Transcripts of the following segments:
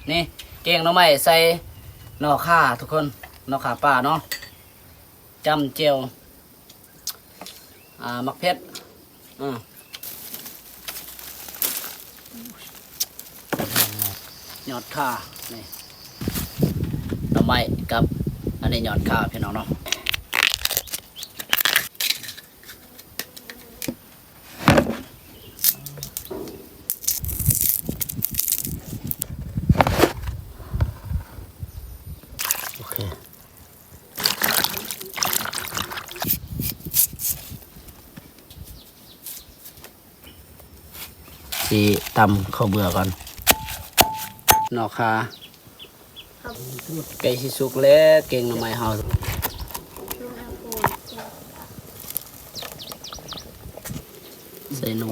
ນີ້ແກງໜໍ່ໄມ້ໃສ່ໜໍ່ຂ່າທຸກຄົນ, ໜໍ່ຂ່າປ່າເນາະ, ຈ້ຳແຈ່ວ ອ່າ ໝາກເຜັດ ອ່າ ຍອດຂ່າ ນີ້ ໜໍ່ໄມ້ກັບອັນນີ້ຍອດຂ່າພີ່ນ້ອງເນາະ. ໂອເຄ ຊິຕຳເຂົ້າເບືອກ່ອນ ເນາະຄ່ະ. ໃກ້ຊິສຸກແລ້ວແກງໜໍ່ໄມ້ເຮົາ. ໃສ່ໜູ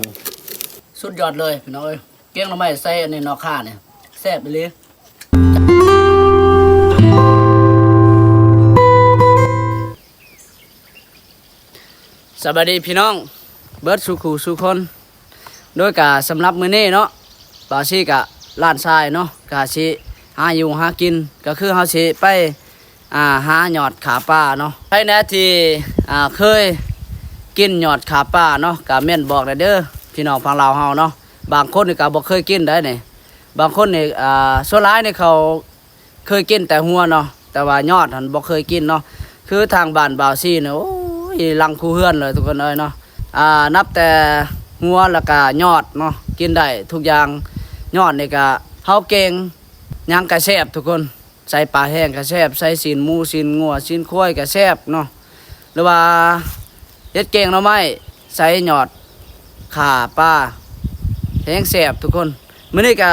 ສຸດຍອດເລີຍພີ່ນ້ອງເອີຍ, ແກງໜໍ່ໄມ້ໃສ່ອັນນີ້ເນາະຄ່ານີ້ ແຊບອີ່ຫຼີ. ສະບາຍດີພີ່ນ້ອງເບິດສູ່ຄູ່ສູ່ຄົນ. ໂດຍກະສຳລັບມື້ນີ້ເນາະ ບ່າວຊີກະຫຼານຊາຍເນາະ ກະຊິຫາຢູ່ຫາກິນ ກະຄືເຮົາຊິໄປ ອ່າ ຫາຍອດຂ່າປ່າເນາະ. ໃຜແດ່ທີ່ ອ່າ ເຄີຍກິນຍອດຂ່າປ່າເນາະ ກະເມັ້ນບອກແດ່ເດີພີ່ນ້ອງຝັ່ງລາວເຮົາເນາະ. ບາງຄົນນີ້ກະບໍ່ເຄີຍກິນໄດ໋ນີ້, ບາງຄົນນີ້ ອ່າ ສ່ວນຫຼາຍນີ້ເຂົາ ເຄີຍກິນແຕ່ຫົວເນາະ ແຕ່ວ່າຍອດຫັ້ນບໍ່ເຄີຍກິນເນາະ. ຄືທາງບ້ານບ່າວຊີນີ້ ໂອ້ຍ ຫຼັງຄູເຮືອນເລີຍທຸກຄົນເອີຍເນາະ. ອ່າ ນັບແຕ່ຫົວແລ້ວກະຍອດເນາະ ກິນໄດ້ທຸກຢ່າງ. ຍອດນີ້ກະເຮົາແກງຫຍັງກະແຊບທຸກຄົນ, ໃສ່ປາແຫ້ງກະແຊບ, ໃສ່ຊີ້ນໝູ ຊີ້ນງົວ ຊີ້ນຄວາຍກະແຊບເນາະ. ຫຼືວ່າເຮັດແກງໜໍ່ໄມ້ໃສ່ຍອດຂ່າປ່າ ແຮງແຊບທຸກຄົນ. ມື້ນີ້ກະ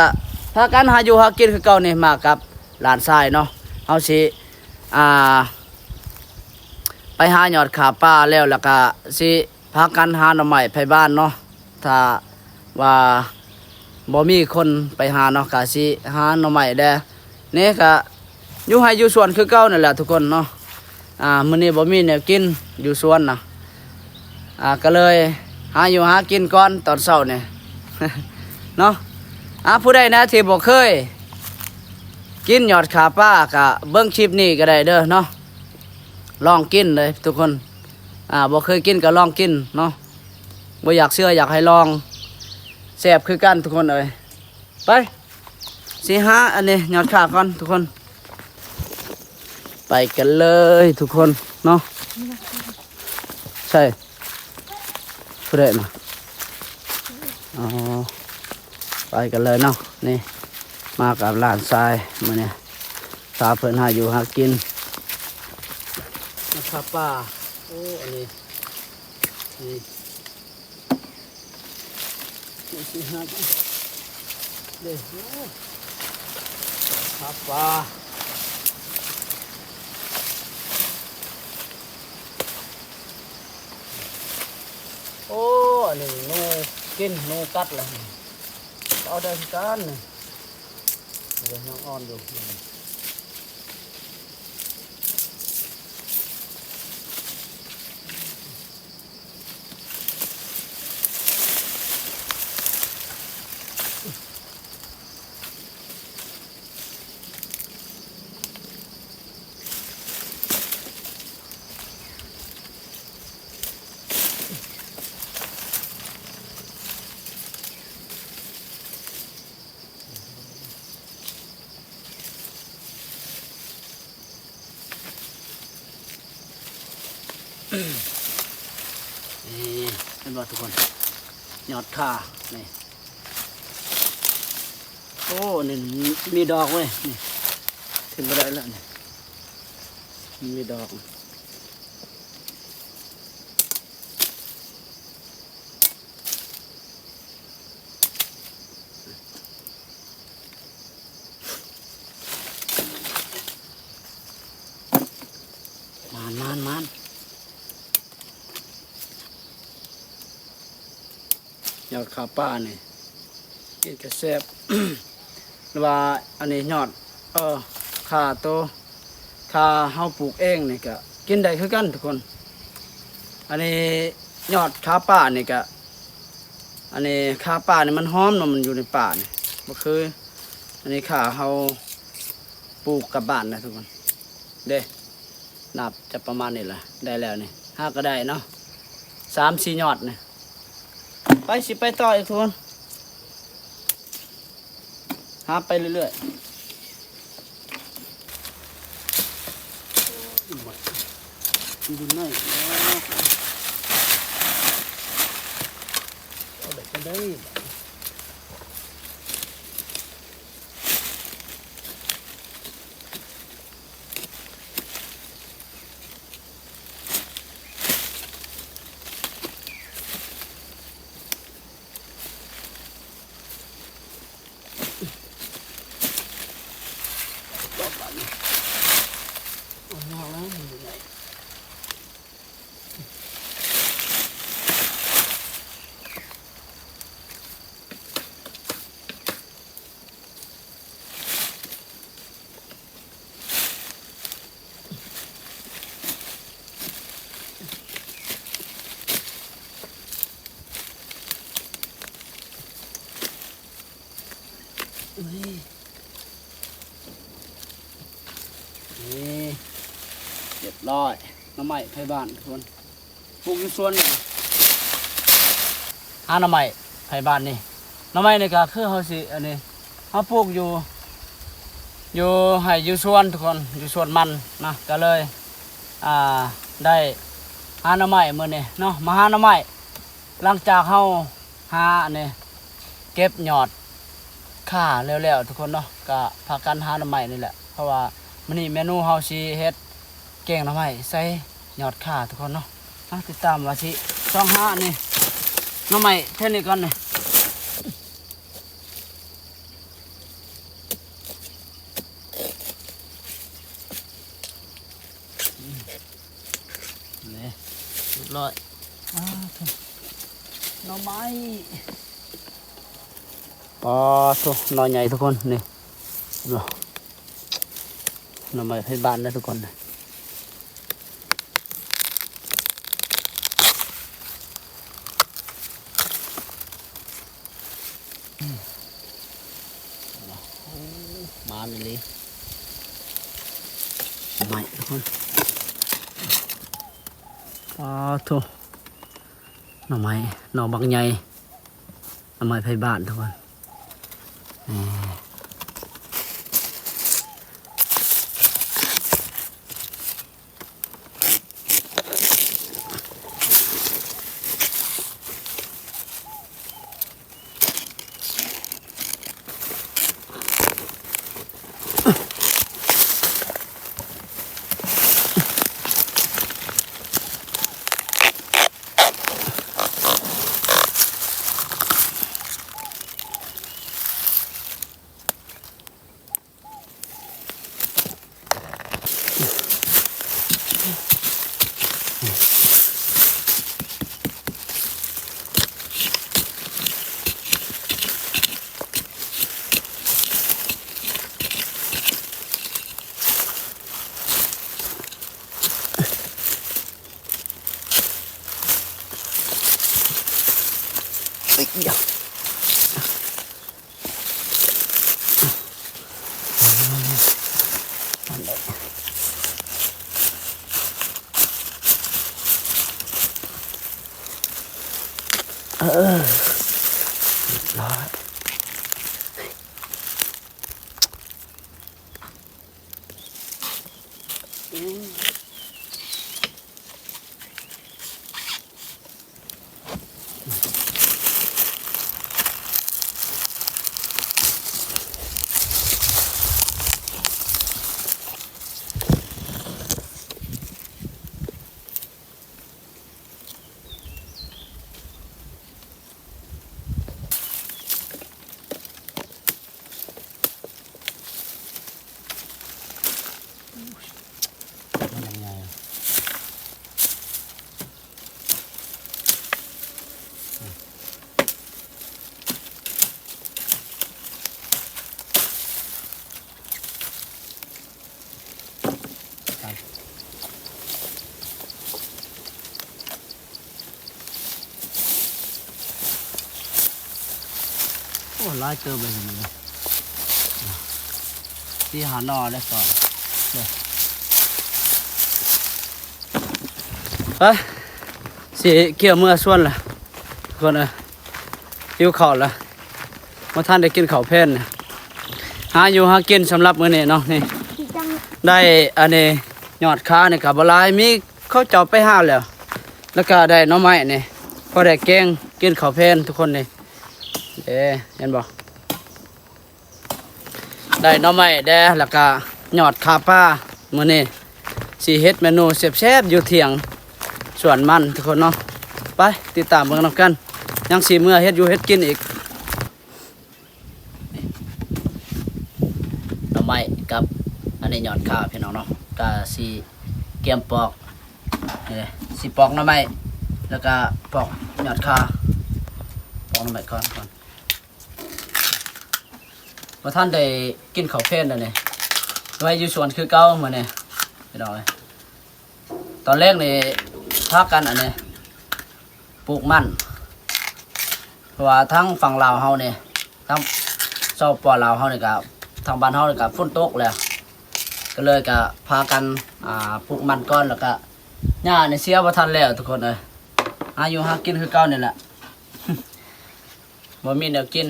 ພາກັນຫາຢູ່ຫາກິນຄືເກົ່ານີ້ ມາກັບຫຼານຊາຍເນາະ. ເຮົາຊິ ອ່າ ໄປຫາຍອດຂ່າປ່າແລ້ວ ແລ້ວກະຊິພາກັນຫາໜໍ່ໄມ້ໄຜບ້ານເນາະ. ຖ້າວ່າບໍ່ມີຄົນໄປຫາເນາະ ກະຊິຫາໜໍ່ໄມ້ແດ່. ນີ້ກະຢູ່ໄຮ່ຢູ່ສວນຄືເກົ່ານັ້ນແຫຼະທຸກຄົນເນາະ. ອ່າ ມື້ນີ້ບໍ່ມີແນວກິນຢູ່ສວນນະ, ອ່າ ກະເລີຍຫາຢູ່ຫາກິນກ່ອນຕອນເຊົ້ານີ້ເນາະ. ອ່າ ຜູ້ໃດນະທີ່ບໍ່ເຄີຍກິນຍອດຂ່າປ່າ ກະເບິ່ງຄລິບນີ້ກະໄດ້ເດີເນາະ, ລອງກິນເລີຍທຸກຄົນ. ອ່າ ບໍ່ເຄີຍກິນກະລອງກິນເນາະ, ບໍ່ຢາກເຊື່ອຢາກໃຫ້ລອງ, ແຊບຄືກັນທຸກຄົນເອີຍ. ໄປ ຊິຫາອັນນີ້ຍອດຂ່າກ່ອນທຸກຄົນ. ໄປກັນເລີຍທຸກຄົນເນາະ. ໃຊ່ ຜູ້ໃດນະ? ອໍ ໄປກັນເລີຍເນາະ. ນີ້ ມາກັບຫຼານຊາຍມື້ນີ້ ພາເພິ່ນຫາຢູ່ຫາກິນ. ມາຄາປ່າ. ໂອ້ ອັນນີ້ ນີ້ ນີ້ຊິຫາເດ້. ໂອ້ ຄາປ່າ. ໂອ້ ອັນນີ້ໜູກິນ ໜູກັດລະ ເອົາໄດ້ຄືກັນ. ເອີ ຍັງອ່ອນຢູ່. ນີ້ ເຫັນບໍ່ທຸກຄົນ ຍອດຂ່ານີ້. ໂອ້ ນີ້ມີດອກເວີຍ ນີ້ ຂຶ້ນບໍ່ໄດ້ແລ້ວນີ້ ມັນມີດອກ. ມານ ມານ ມານ ຍອດຂ່າປ່ານີ້ ກິນກະແຊບ ຫຼືວ່າອັນນີ້ຍອດ ເອີ ຂ່າໂຕ ຂ່າເຮົາປູກເອງນີ້ກະກິນໄດ້ຄືກັນທຸກຄົນ. ອັນນີ້ຍອດຂ່າປ່ານີ້ກະ ອັນນີ້ຂ່າປ່ານີ້ມັນຫອມເນາະ ມັນຢູ່ໃນປ່ານີ້ ບໍ່ຄື ອັນນີ້ຂ່າເຮົາປູກກັບບ້ານນະທຸກຄົນເດ້. ນັບຈະປະມານນີ້ລະ ໄດ້ແລ້ວນີ້ ຫາກະໄດ້ເນາະ ສາມສີ່ຍອດນີ້. ໄປ ຊິໄປຕໍ່ອີກທຸກຄົນ ຫາໄປເລື້ອຍໆ. ນີ້ ຮຽບຮ້ອຍ ໜໍ່ໄມ້ໄຜ່ບ້ານທຸກຄົນ. ປູກຢູ່ສວນນີ້ ຫາໜໍ່ໄມ້ໄຜ່ບ້ານນີ້. ໜໍ່ໄມ້ນີ້ກະຄືເຮົາຊິ ອັນນີ້ ເຮົາປູກຢູ່ ຢູ່ໄຮ່ຢູ່ສວນທຸກຄົນ ຢູ່ສວນມັນນະ ກະເລີຍ ອ່າ ໄດ້ຫາໜໍ່ໄມ້ມື້ນີ້ເນາະ ມາຫາໜໍ່ໄມ້. ຫຼັງຈາກເຮົາຫາ ອັນນີ້ ເກັບຍອດຂ່າແລ້ວໆ ທຸກຄົນເນາະ ກະພາກັນຫາໜໍ່ໄມ້ນີ້ແຫຼະ ເພາະວ່າມື້ນີ້ເມນູເຮົາຊິເຮັດ ແກງໜໍ່ໄມ້ໃສ່ຍອດຂ່າທຸກຄົນເນາະ. ມາຕິດຕາມວ່າຊິຊອກຫານີ້ ໜໍ່ໄມ້ແຖວນີ້ກ່ອນນີ້. ນີ້ ຮຽບຮ້ອຍ. ອ້າໂທ້ ໜໍ່ໄມ້ ປ້າໂທ້ ໜໍ່ໃຫຍ່ທຸກຄົນ ນີ້ ໜໍ່ໄມ້ໄຜ່ບ້ານເດີທຸກຄົນ. ມາມີ່ລີ ໜໍ່ໄມ້ທຸກຄົນ. ອ້າໂທ້ ໜໍ່ໄມ້ ໜໍ່ບັກໃຫຍ່ ໜໍ່ໄມ້ໄຜ່ບ້ານທຸກຄົນ. ນີ້ ເອີ ຮຽບຮ້ອຍ. ໂອ້ ຫຼາຍເຕີບເລີຍນີ້. ຊິຫາໜໍ່ແລ້ວກ່ອນ ໄປ ຊິກ່ຽວເມືອສວນລະ ທຸກຄົນເອີຍ ຫິວເຂົ້າລະ ບໍ່ທັນໄດ້ກິນເຂົ້າເພນ ຫາຢູ່ຫາກິນສຳລັບມື້ນີ້ເນາະ ນີ້ ໄດ້ອັນນີ້ ຍອດຄານີ້ກໍບໍ່ຫຼາຍ ມີເຂົາເຈົ້າໄປຫາແລ້ວ ແລ້ວກໍໄດ້ໜໍ່ໄມ້ນີ້ ພໍໄດ້ແກງກິນເຂົ້າເພນ ທຸກຄົນນີ້ ເດ້ ເຫັນບໍ່? ໄດ້ໜໍ່ໄມ້ແດ່ ແລ້ວກະຍອດຂ່າປາ ມື້ນີ້ຊິເຮັດເມນູແຊບໆ ຢູ່ຖຽງສວນມັນ ທຸກຄົນເນາະ ໄປຕິດຕາມເບິ່ງນຳກັນ ຍັງຊິເມືອເຮັດຢູ່ເຮັດກິນອີກ ໜໍ່ໄມ້ກັບອັນນີ້ຍອດຂ່າ ພີ່ນ້ອງເນາະ ກະຊິກຽມປອກ ເອີ ຊິປອກໜໍ່ໄມ້ ແລ້ວກະປອກຍອດຂ່າ ປອກໜໍ່ໄມ້ກ່ອນ ກ່ອນ ບໍ່ທັນໄດ້ກິນເຂົ້າເພນດອກນີ້ ໄວ້ຢູ່ສວນຄືເກົ່າມື້ນີ້ ພີ່ນ້ອງເອີຍ ຕອນແລງນີ້ພາກັນອັນນີ້ ປູກມັນ ເພາະວ່າທາງຝັ່ງລາວເຮົານີ້ ທາງ ສປ ລາວເຮົານີ້ກະ ທາງບ້ານເຮົານີ້ກະຝົນຕົກແລ້ວ ກໍເລີຍກະພາກັນ ອ່າ ປູກມັນກ່ອນ ແລ້ວກະຫຍ້ານີ້ເສຍບໍ່ທັນແລ້ວ ທຸກຄົນເອີຍ ຫາຢູ່ຫາກິນຄືເກົ່ານີ້ແຫຼະ ບໍ່ມີແນວກິນ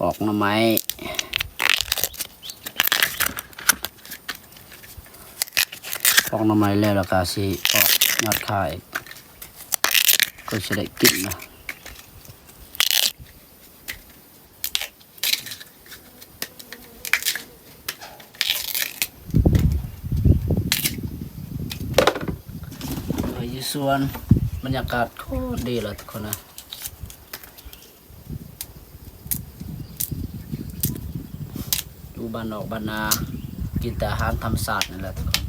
ປອກໜໍ່ໄມ້ ປອກໜໍ່ໄມ້ແລ້ວ ແລ້ວກະຊິປອກຍອດຂ່າອີກ ກໍຊິໄດ້ກິນນະ ເອີ ຢູ່ສວນ ບັນຍາກາດໂຄດດີເລີຍ ທຸກຄົນເອີຍ. ຢູ່ບ້ານນອກບ້ານນາ ກິນແຕ່ອາຫານທຳມະຊາດນີ້ແຫຼະ ທຸກຄົນ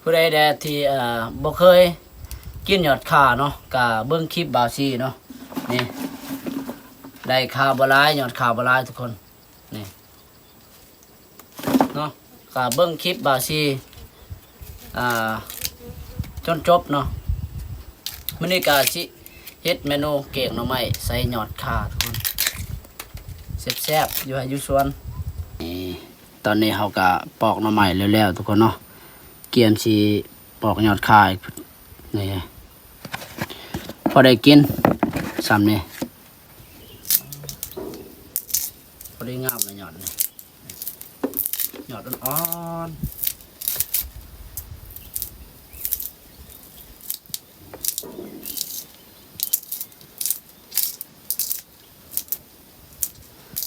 ຜູ້ໃດແດ່ທີ່ ເອີ ບໍ່ເຄີຍກິນຍອດຂ່າເນາະ ກະເບິ່ງຄລິບບ່າວຊີເນາະ ນີ້ ໄດ້ຂ່າບໍ່ຫຼາຍ ຍອດຂ່າບໍ່ຫຼາຍ ທຸກຄົນ ນີ້ເນາະ ກະເບິ່ງຄລິບບ່າວຊີ ອ່າ ຈົນຈົບເນາະ ມື້ນີ້ກະຊິເຮັດເມນູແກງໜໍ່ໄມ້ໃສ່ຍອດຂ່າ ທຸກຄົນ ແຊບໆ ຢູ່ໄຮ່ຢູ່ສວນ ນີ້ ຕອນນີ້ເຮົາກະປອກໜໍ່ໄມ້ແລ້ວໆ ທຸກຄົນເນາະ ກຽມຊິປອກຍອດຂ່າອີກ ນີ້ ພໍໄດ້ກິນຊ່ຳນີ້ ພໍດີງາມເລີຍຍອດນີ້ ຍອດອ່ອນໆ.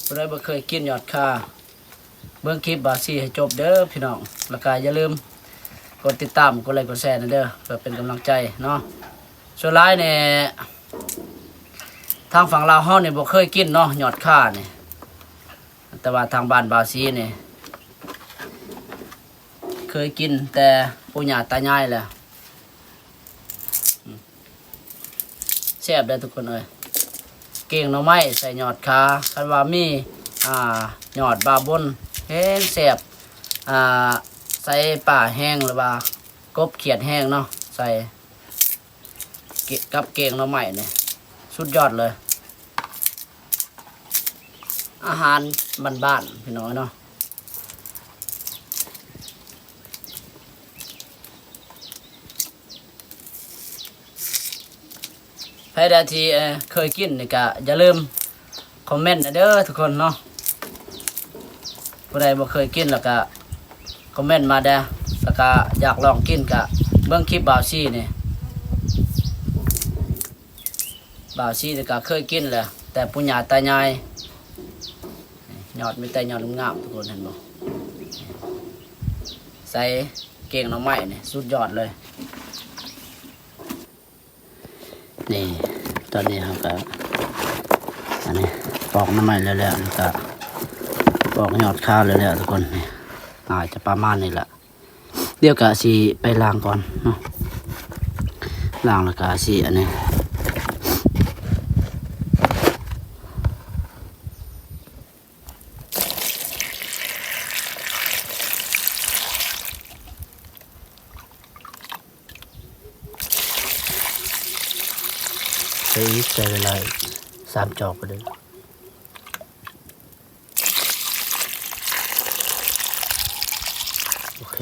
ຜູ້ໃດບໍ່ເຄີຍກິນຍອດຂ່າ ເບິ່ງຄລິບບ່າວຊີໃຫ້ຈົບເດີພີ່ນ້ອງ ແລ້ວກະຢ່າລືມກົດຕິດຕາມ ກົດໄລກ໌ ກົດແຊແດ່ເດີ ເພື່ອເປັນກຳລັງໃຈເນາະ ສ່ວນຫຼາຍນີ້ ທາງຝັ່ງລາວເຮົານີ້ບໍ່ເຄີຍກິນເນາະ ຍອດຂ່ານີ້ ແຕ່ວ່າທາງບ້ານບ່າວຊີນີ້ ເຄີຍກິນແຕ່ປູ່ຍ່າຕາຍາຍແລ້ວ ແຊບເດີທຸກຄົນເອີຍ ແກງໜໍ່ໄມ້ໃສ່ຍອດຂ່າ ຄັນວ່າມີ ອ່າ ຍອດບາບົນແຮງແຊບ ອ່າ ໃສ່ປາແຫ້ງ ຫຼືວ່າກົບຂຽດແຫ້ງເນາະ ໃສ່ ເກ- ກັບແກງໜໍ່ໄມ້ນີ້ ສຸດຍອດເລີຍ ອາຫານບ້ານໆ ພີ່ນ້ອງເນາະ ໃຜໃດທີ່ ເອີ ເຄີຍກິນນີ້ກະຢ່າລືມຄອມເມັນແດ່ເດີທຸກຄົນເນາະ ຜູ້ໃດບໍ່ເຄີຍກິນແລ້ວກະຄອມເມັນມາແດ່ ແລ້ວກະຢາກລອງກິນກະເບິ່ງຄລິບບ່າວຊີນີ້ ບ່າວຊີນີ້ກະເຄີຍກິນແຫຼະ ແຕ່ປູ່ຍ່າຕາຍາຍ ຍອດມີແຕ່ຍອດງາມໆ ທຸກຄົນເຫັນບໍ່ ໃສ່ແກງໜໍ່ໄມ້ນີ້ ສຸດຍອດເລີຍ. ນີ້ ຕອນນີ້ເຮົາກະ ອັນນີ້ ປອກໜໍ່ໄມ້ແລ້ວໆ ແລ້ວກະປອກຍອດຂ່າແລ້ວໆ ທຸກຄົນ ນີ້ ອາດຈະປະມານນີ້ແຫຼະ ດຽວກະຊິໄປລ້າງກ່ອນເນາະ ລ້າງແລ້ວກະຊິອັນນີ້ ອ ອີກ ໃສ່ເວລາອີກສາມຈອກໄປເດີ. ໂອເຄ.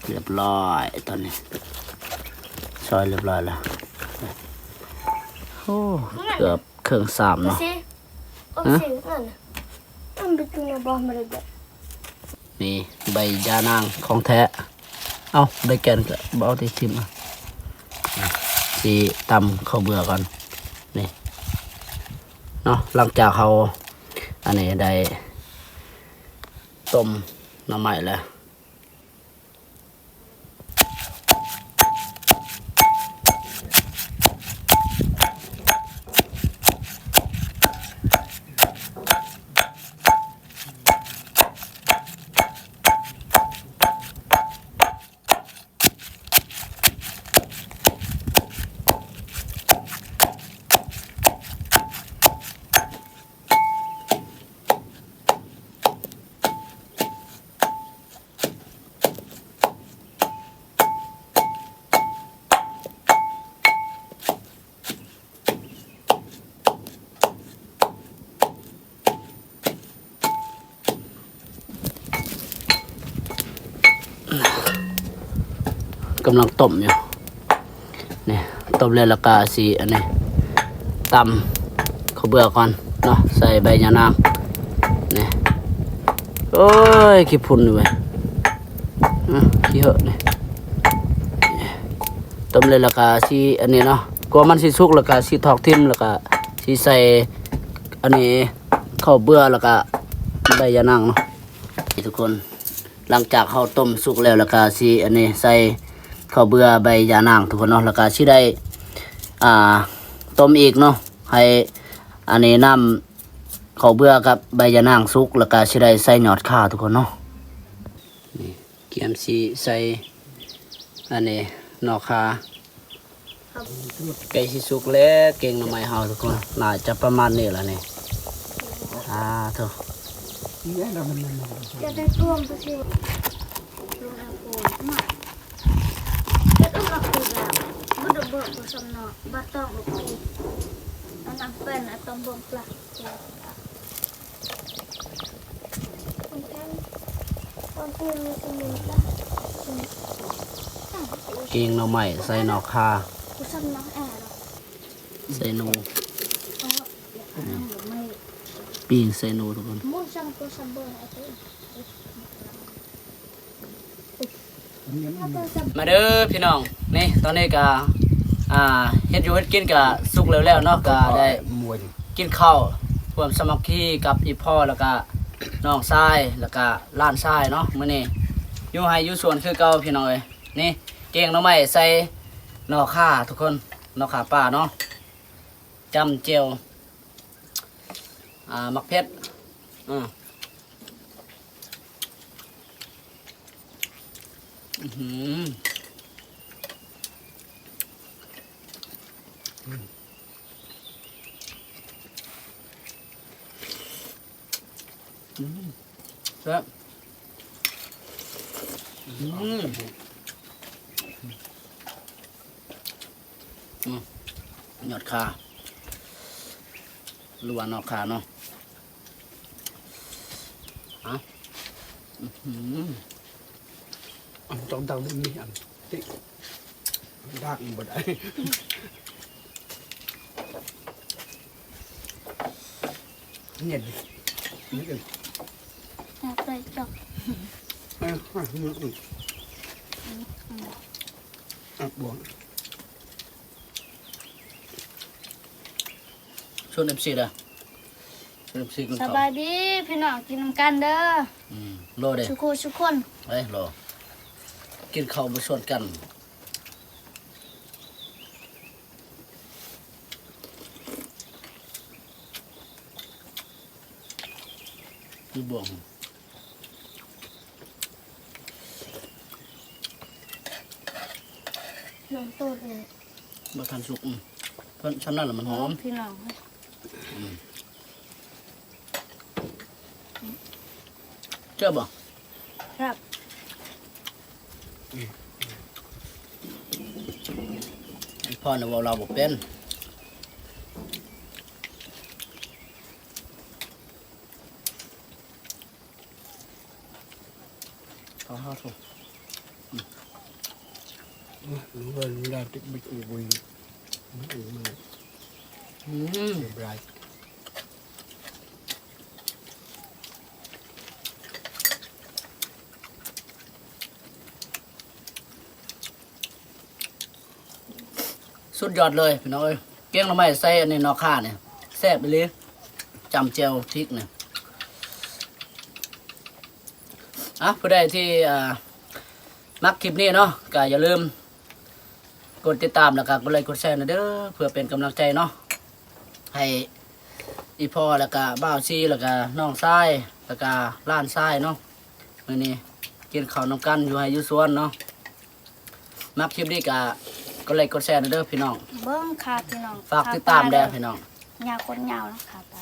ຮຽບຮ້ອຍ ຕອນນີ້ຊອຍຮຽບຮ້ອຍແລ້ວ. ໂອ້ ເກືອບເຄິ່ງຊາມເນາະ. ນີ້ໃບຢານາງຂອງແທ້. ເອົ້າ ໃບແກ່ນກໍບໍ່ເອົາຕິ ຖິ້ມ. ຊິຕຳເຂົ້າເບືອກ່ອນນີ້ເນາະ. ຫຼັງຈາກເຮົາ ອັນນີ້ໄດ້ຕົ້ມໜໍ່ໄມ້ແລ້ວ ກຳລັງຕົ້ມຢູ່ນີ້. ຕົ້ມແລ້ວ ແລ້ວກະຊິອັນນີ້ ຕຳເຂົ້າເບືອກ່ອນເນາະ ໃສ່ໃບຍານາງນີ້. ໂອ້ຍ ຂີ້ຝຸ່ນນີ້ເວີຍ ອື ຂີ້ເຫີະນີ້. ຕົ້ມແລ້ວ ແລ້ວກະຊິອັນນີ້ເນາະ ກວ່າມັນຊິສຸກ ແລ້ວກະຊິຖອກຖິ້ມ ແລ້ວກະຊິໃສ່ອັນນີ້ ເຂົ້າເບືອ ແລ້ວກະໃບຢານາງເນາະ. ນີ້ທຸກຄົນ ຫຼັງຈາກເຮົາຕົ້ມສຸກແລ້ວ ແລ້ວກະຊິອັນນີ້ ໃສ່ເຂົ້າເບືອໃບຢານາງທຸກຄົນເນາະ. ແລ້ວກະຊິໄດ້ ອ່າ ຕົ້ມອີກເນາະ ໃຫ້ອັນນີ້ ນ້ຳເຂົ້າເບືອກັບໃບຢານາງສຸກ ແລ້ວກະຊິໄດ້ໃສ່ຍອດຂ່າທຸກຄົນເນາະ. ນີ້ ກຽມຊິໃສ່ອັນນີ້ ໜໍ່ຂ່າ ໃກ້ຊິສຸກແລ້ວ ແກງໜໍ່ໄມ້ເຮົາທຸກຄົນ ໜ້າຈະປະມານນີ້ລະນີ້. ອາໂທ ແກງໜໍ່ໄມ້ໃສ່ໜໍ່ຂ່າ ໃສ່ໜູ ປີ້ງໃສ່ໜູທຸກຄົນ. ມາເດີພີ່ນ້ອງ ນີ້ຕອນນີ້ກະ ອ່າ ເຮັດຢູ່ເຮັດກິນກະສຸກແລ້ວໆເນາະ ກະໄດ້ກິນເຂົ້າຮ່ວມສາມັກຄີກັບອີ່ພໍ່ ແລ້ວກະນ້ອງຊາຍ ແລ້ວກະຫຼານຊາຍເນາະ. ມື້ນີ້ຢູ່ໄຮ່ຢູ່ສວນຄືເກົ່າພີ່ນ້ອງເອີຍ. ນີ້ແກງໜໍ່ໄມ້ໃສ່ໜໍ່ຂ່າທຸກຄົນ ໜໍ່ຂ່າປ່າເນາະ ຈ້ຳແຈ່ວ ອ່າ ໝາກເຜັດ ອື ອືຫື ອື ແຊບ ອື ອື ຍອດຂ່າ ຫຼືວ່າໜໍ່ຂ່າເນາະ. ເອົາ ອືມ ອັນຕ້ອງດັງນີ້ ອັນຕິດດັງບໍ່ໄດ້ ເຫງືອດ ເຫງືອດ ແຊບເລີຍເຈົ້າ ເອີ ເຫງືອດ ອືມ ອ່ະ ບວກ ຊວນເອັຟຊີເດີ ຊວນເອັຟຊີກິນ ສະ ເຂົ້າ ບາຍດີພີ່ນ້ອງ ກິນນຳກັນເດີ ອືມ ລໍເດ້ ສຸຄູ່ສຸຄົນ ເອີ ລໍ ກິນເຂົ້າບໍ່ຊວນກັນ ມີບ່ວງ ນ້ຳຕົ້ນນີ້ ບໍ່ທັນສຸກ ອືມ ເພິ່ນ ຊ່ຳນັ້ນລະມັນຫອມ ພີ່ນ້ອງ ອືມ ແຊບບໍ່? ແຊບ ອີ່ພໍ່ນະເວົ້າລາວບໍ່ເປັນ ປາໂທ້ ອືມ ເອີ ເວລາຕິດບິດນີ້ ອືມ ເວລາ ສຸດຍອດເລີຍພີ່ນ້ອງເອີຍ ແກງໜໍ່ໄມ້ໃສ່ອັນນີ້ ໜໍ່ຂ່ານີ້ ແຊບອີ່ຫຼີ ຈ້ຳແຈ່ວພິກນີ້ ອ່ະ ຜູ້ໃດທີ່ ອ່າ ມັກຄລິບນີ້ເນາະ ກໍຢ່າລືມກົດຕິດຕາມ ແລ້ວກໍກົດໄລກົດແຊນະເດີ ເພື່ອເປັນກຳລັງໃຈເນາະ ໃຫ້ອີ່ພໍ່ ແລ້ວກໍບ່າວຊີ ແລ້ວກໍນ້ອງຊາຍ ແລ້ວກໍຫຼານຊາຍເນາະ ມື້ນີ້ກິນເຂົ້ານຳກັນຢູ່ໄຮ່ຢູ່ສວນເນາະ ມັກຄລິບນີ້ກໍກົດໄລກົດແຊນະເດີພີ່ນ້ອງ ເບິ່ງຄ່າພີ່ນ້ອງ ຝາກຕິດຕາມແດ່ພີ່ນ້ອງ ຍາວຄົນຍາວເນາະ ຂ້າປາ